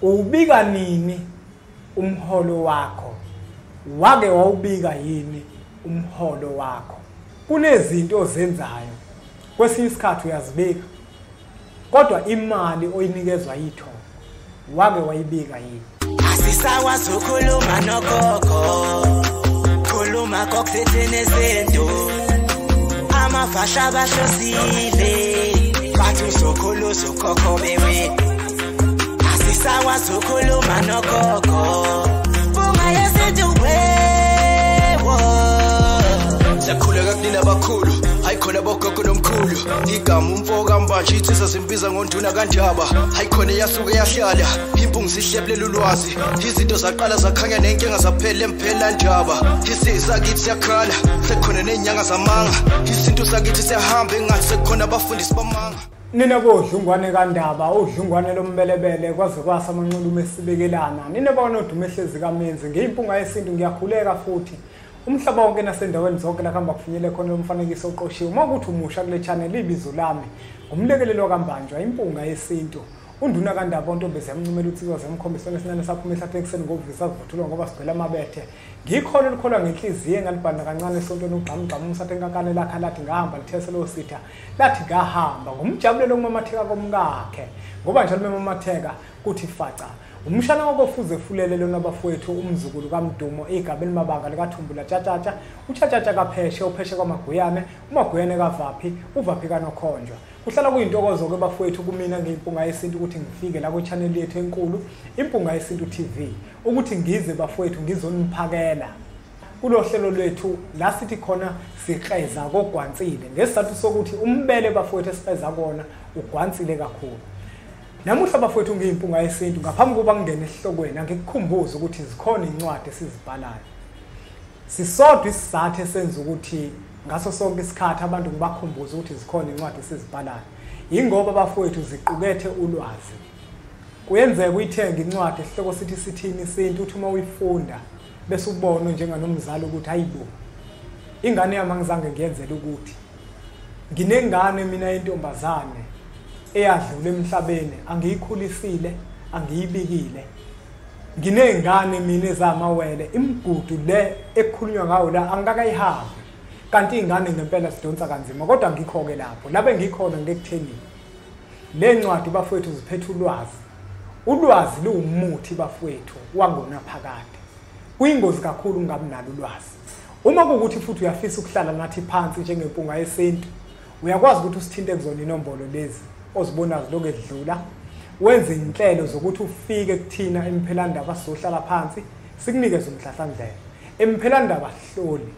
Ubika nini umholo wakho? Wake wawubika yini umholo wakho? Kunezinto ozenzayo, kwesinye isikhathi uyazibika, kodwa imali oyinikezwa yithongo wake wayibika yini? Asisakwazi ukukhuluma nogogo, khuluma kokuthethene izinto, amafasha bahlosile, bathi uzokhula uzokhokho bewe. Asisakwazi ukukhuluma nogogo, bunga yesintu wewo. Siyakhuleka kunina abakhulu, hayi khona bogogo nomkhulu. Igama umfo kaMbanje insizwa zimbiza ngonduna kaNdaba. Hayi khona yasuke yahlala, impungu zihlephulele ulwazi. Izinto zaqala zakhanya nenkinga zaphela emphela ndaba. Isisakithi siyakhala, sekukhona nezinyanga zamanga. Isintu sakithi siyahamba engathi sekukhona abafundisi bamanga. Nina bodlungwane kaNdaba, udlungwane lombelebele kwaze kwasa amanxulume esibekelana. Nina banodumo ehlezi kaMenzi, ngiyimpunga yesintu ngiyakhuleka futhi. Umhlaba wonke nasendaweni zonke la kuhamba kufinyele khona lo mfanekiso oqoshiwe. Uma kuthi umusha kule channel, ibizo lami ngumlekelelo kaMbanjwa, impunga yesintu. Unduna kaNdaba ontombi ziyamncumela uthizwa ziyamkhombisa esinane saphuma ehlathini ekuseni ngovisa kuvuthulwa ngoba sigcwele amabethe. Ngikhona elikholwa ngenhliziyo engalibhanda kancane esontweni ugqamugqamu umsathe enkakane lakha lathi ngahamba lithese lo sitha lathi ngahamba ngumjabulelo kumamatheka komkakhe ngoba njalo memamatheka kuthi faca. Umshana wakofuze fulele lona bafowethu, umzukulu kaMdumo, igaba elimabanga likaThumbula Tshatshatsha, uTshatshatsha kaPheshe, uPheshe kwaMaguyane, uMaguyane kaVaphi, uVaphi kaNokhonjwa. Kuhlala kuyintokozo ke bafowethu kumina ngiyimpunga yesintu ukuthi ngifike la kwi-channel yethu enkulu, Impunga Yesintu TV, ukuthi ngize bafowethu ngizoniphakela kulo hlelo lwethu la sithi khona sikreza kogwansile, ngesizathu sokuthi umbele bafowethu esikreza kona ugwansile kakhulu. Namuhla bafowethu ngiyimpunga yesintu, ngaphambi kokuba ngingene esihlokweni angikukhumbuze ukuthi zikhona incwadi esizibhalayo. Sisodwa isizathu esenza ukuthi ngaso sonke isikhathi abantu ngibakhumbuze ukuthi zikhona incwadi esizibhalayo, ingoba bafowethu ziqukethe ulwazi. Kuyenzeka uyithenge incwadi esihloko sithi sithini isintu, uthi uma uyifunda bese ubone njenganomzali ukuthi hayibo, ingane yami angizange ngiyenzele ukuthi nginengane mina yentombazane eyadlula emhlabeni, angiyikhulisile, angiyibikile. Nginengane mina ezamawele, imigudu le ekukhulunywa ngayo la angikakayihambi, kanti ingane ngempela sidonsa kanzima. Kodwa ngikho-ke lapho lapho engikhona ngekutheni le ncwadi bafowethu ziphethe ulwazi. Ulwazi luwumuthi bafowethu wangonaphakade. Kuyingozi kakhulu ungabi nalo ulwazi. Uma kuwukuthi futhi uyafisa ukuhlala nathi phansi njengempunga yesintu, uyakwazi ukuthi usithinte kuzona inombolo lezi ozibona zilokhu edlula, wenze inhlelo zokuthi ufike kuthina emphelandaba sizohlala phansi sikunikeze umhlahlandlela. Emphelandaba sihloli,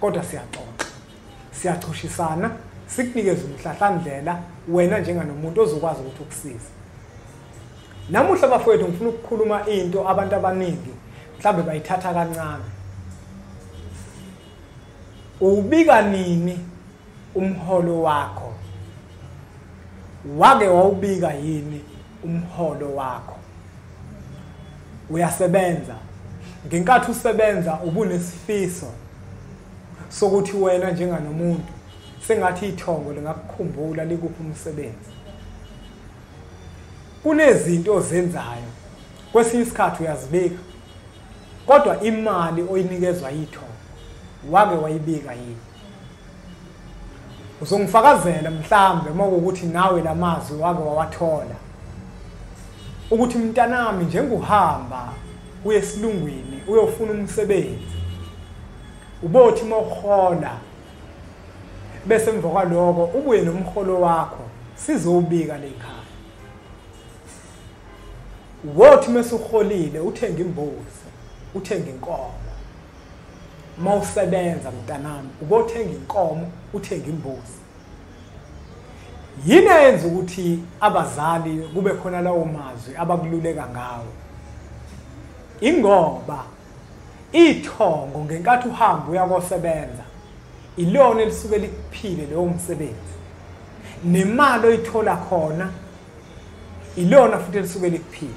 kodwa siyaxoxa, siyachushisana, sikunikeze umhlahlandlela wena njenganomuntu ozokwazi ukuthi ukusize. Namuhla bafowethu ngifuna ukukhuluma into abantu abaningi mhlawumbe bayithatha kancane. Ubika nini umholo wakho? Wake wawubika yini umholo wakho? Uyasebenza, ngenkathi usebenza ubunesifiso sokuthi wena njenganomuntu sengathi ithongo lingakukhumbula likuphi umsebenzi. Kunezinto ozenzayo, kwesinye isikhathi uyazibika, kodwa imali oyinikezwa yithongo wake wayibika yini? Uzongifakazela mhlambe uma kuwukuthi nawe lamazwi wake wawathola ukuthi mntanami njengohamba uye esilungwini uyofuna umsebenzi, ubothi mawuhola bese emva kwaloko ubuye nomholo wakho sizowubika lekhaya. Wothi mase uholile uthenge imbuzi, uthenge inkomo. Mawusebenza mntanami ubothenga inkomo, uthenge imbuzi. Yini eyenza ukuthi abazali kube khona lawo mazwi abakululeka ngawo? Ingoba ithongo ngenkathi uhamba uyakosebenza ilona elisuke likuphile leyo msebenzi, nemali oyithola khona ilona futhi elisuke likuphile.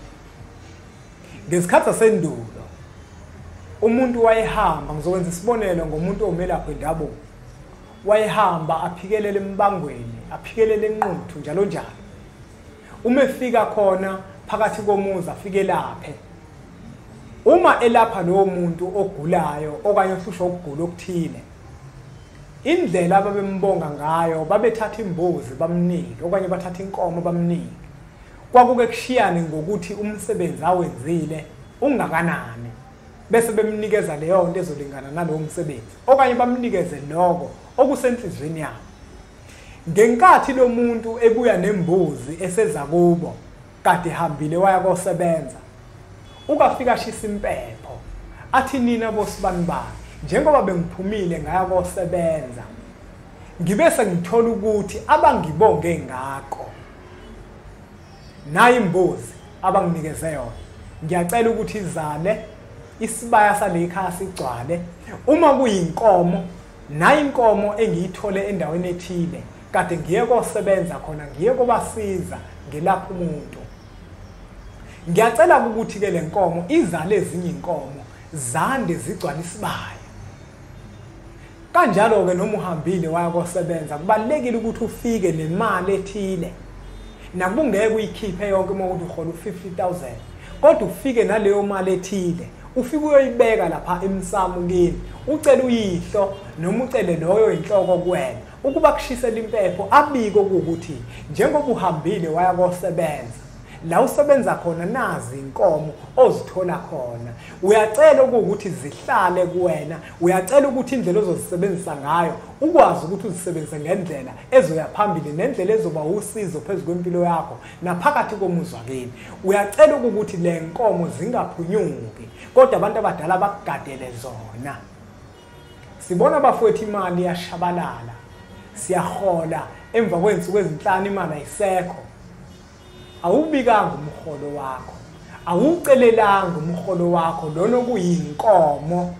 Ngesikhathi sasendulo umuntu wayehamba, ngizokwenza isibonelo ngomuntu omelaphi wendabuko, wayehamba aphikelele embangweni, aphikelele enquthu njalo njalo. Uma efika khona phakathi komuzi afike laphe. Uma elapha lowo muntu ogulayo okanye ohlushwa ukugula okuthile, indlela ababembonga ngayo, babethatha imbuzi bamnike okanye bathatha inkomo bamnike. Kwakuke kushiyane ngokuthi umsebenzi awenzile ungakanani, bese bemnikeza leyo nto ezolingana nalowo msebenzi okanye bamnikeze lokho okusenhlizweni yabo. Ngenkathi lo muntu ebuya nembuzi eseza kubo kade hambile waya kosebenza, ukafika ashisa impepho athi, nina bosibani bani, njengoba bengiphumile ngaya kosebenza, ngibe sengithola ukuthi abangibonge ngakho nayi imbuzi abanginikeze yona, ngiyacela ukuthi izale isibaya sale ekhaya sigcwale. Uma kuyinkomo, nayi inkomo engiyithole endaweni ethile kade ngiye kosebenza khona, ngiye kobasiza ngelapha umuntu, ngiyacela ukuthi ke le nkomo izale ezinye inkomo zande zigcwale isibaya. Kanjalo ke noma uhambile waya kosebenza, kubalekile ukuthi ufike nemali ethile, nakuba ungeke uyikhiphe yonke uma ukuthi uhola u50,000, kodwa ufike naleyo mali ethile, ufike uyoyibeka lapha emsamo kini, ucele uyihlo noma ucele loyo inhloko kuwena ukuba kushisele impepho, abike ukuthi njengoba uhambile waya kosebenza, la usebenza khona nazi inkomo ozithola khona, uyacela ukuthi zihlale kuwena, uyacela ukuthi indlela ozozisebenzisa ngayo ukwazi ukuthi uzisebenzise ngendlela ezoya phambili nendlela ezoba usizo phezu kwempilo yakho naphakathi komuzi wakini. Uyacela ukuthi le nkomo zingaphunyuki, kodwa abantu abadala bakugadele zona. Sibona bafowethu imali iyashabalala, siyahola emva kwensuku ezinhlanu imali ayisekho. Awubikanga umholo wakho, awucelelanga umholo wakho lona okuyinkomo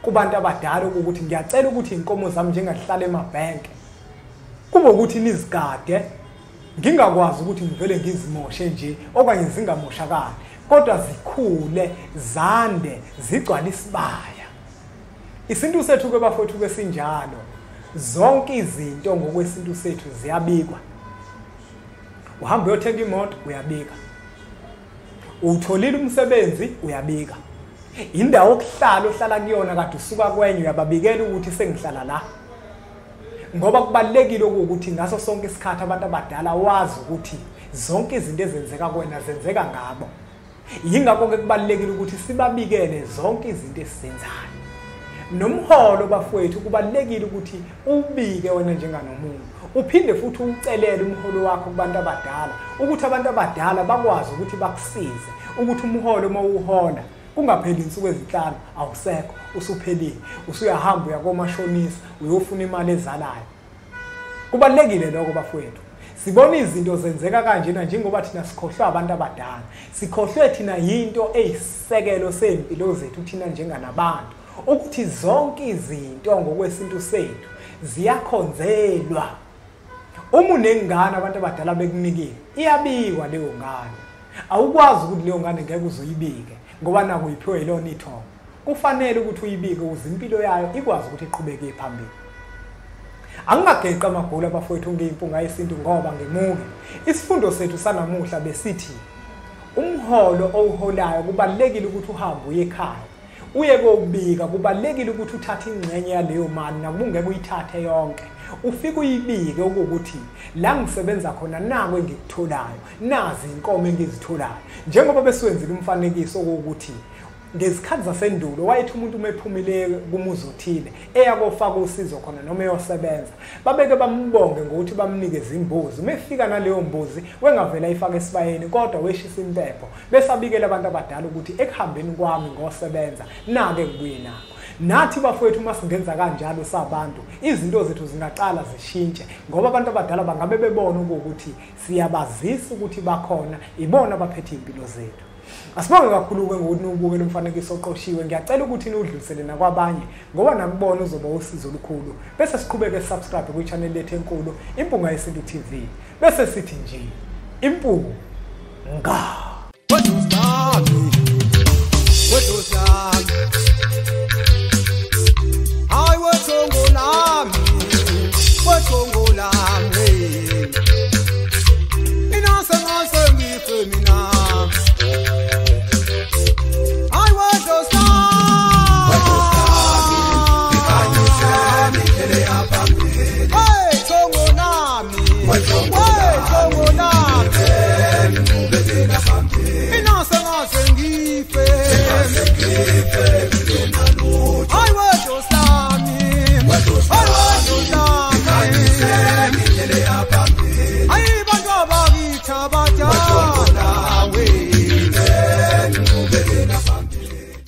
kubantu abadala ukuthi ngiyacela ukuthi inkomo zami njengahlala emabhenke kube ukuthi nizigade, ngingakwazi ukuthi ngivele ngizimoshe nje okanye zingamoshakali, kodwa zikhule zande zigcwale isibaya. Isintu sethu ke bafowethu ke sinjalo, zonke izinto ngokwesintu sethu ziyabikwa. Uhamba uyothenga imoto, uyabika. Utholile umsebenzi, uyabika. Indawo okuhlala ohlala kuyona kade usuka kwenye, uyababikela ukuthi sengihlala la. Ngoba kubalekile ukuthi ngaso sonke isikhathi abantu abadala wazi ukuthi zonke izinto ezenzeka kuwena zenzeka ngabo. Yingakho ke kubalekile ukuthi sibabikele zonke izinto esizenzayo. Nomholo bafowethu kubalekile ukuthi ubike wena njenganomuntu, uphinde futhi ucelele umholo wakho kubantu abadala ukuthi abantu abadala bakwazi ukuthi bakusize ukuthi umholo uma uhola kungapheli insuku ezinhlanu awusekho, usuphelile, usuyahamba uya komashonisa uyofuna imali ezalayo. Kubalekile lokho bafowethu. Sibona izinto zenzeka kanjena njengoba thina sikhohlwa abantu abadala, sikhohlwe thina yinto eyisisekelo sempilo zethu thina njenganabantu, ukuthi zonke izinto ngokwesintu sethu ziyakhonzelwa. Uma unengane abantu abadala bekunikile, iyabikwa leyo ngane. Awukwazi ukuthi leyo ngane ngeke uzoyibike ngoba naku uyiphiwe yilona ithongo. Kufanele ukuthi uyibike ukuze impilo yayo ikwazi ukuthi iqhubeke phambili. Angingageqi amagula abafowethu ngiyimpunga yesintu ngoba ngimuke. Isifundo sethu sanamuhla besithi umholo owuholayo kubalekile ukuthi uhambe uye ekhaya uye kobika. Kubalekile ukuthi uthathe ingxenye yaleyo mali nakuba ungeke uyithathe yonke, ufike uyibike ukuthi la ngisebenza khona naku engikutholayo, nazi inkomo engizitholayo. Njengoba besiwenzile umfanekiso ukuthi ngezikhathi zasendulo wayethi umuntu uma ephumile kumuzi othile eya kofaka usizo khona noma eyosebenza, babeke bambonge ngokuthi bamnikeze imbuzi. Uma efika naleyo mbuzi wengavela ayifake esibayeni, kodwa weshisa impepho bese abikela abantu abadala ukuthi ekuhambeni kwami ngosebenza nake ngibuye nakho. Nathi bafowethu uma singenza kanjalo sabantu, izinto zethu zingaqala zishintshe, ngoba abantu abadala bangabe bebona ukuthi siyabazisa ukuthi bakhona, ibona abaphethe impilo zethu. Asibonge kakhulu ke ngokuthi niwubuke lo mfanekiso oqoshiwe. Ngiyacela ukuthi niwudlulisele nakwabanye ngoba nakubona uzoba usizo olukhulu. Bese siqhubeke subscribe kwi-channel yethu enkulu Impunga Yesintu TV. Bese sithi nje impunga.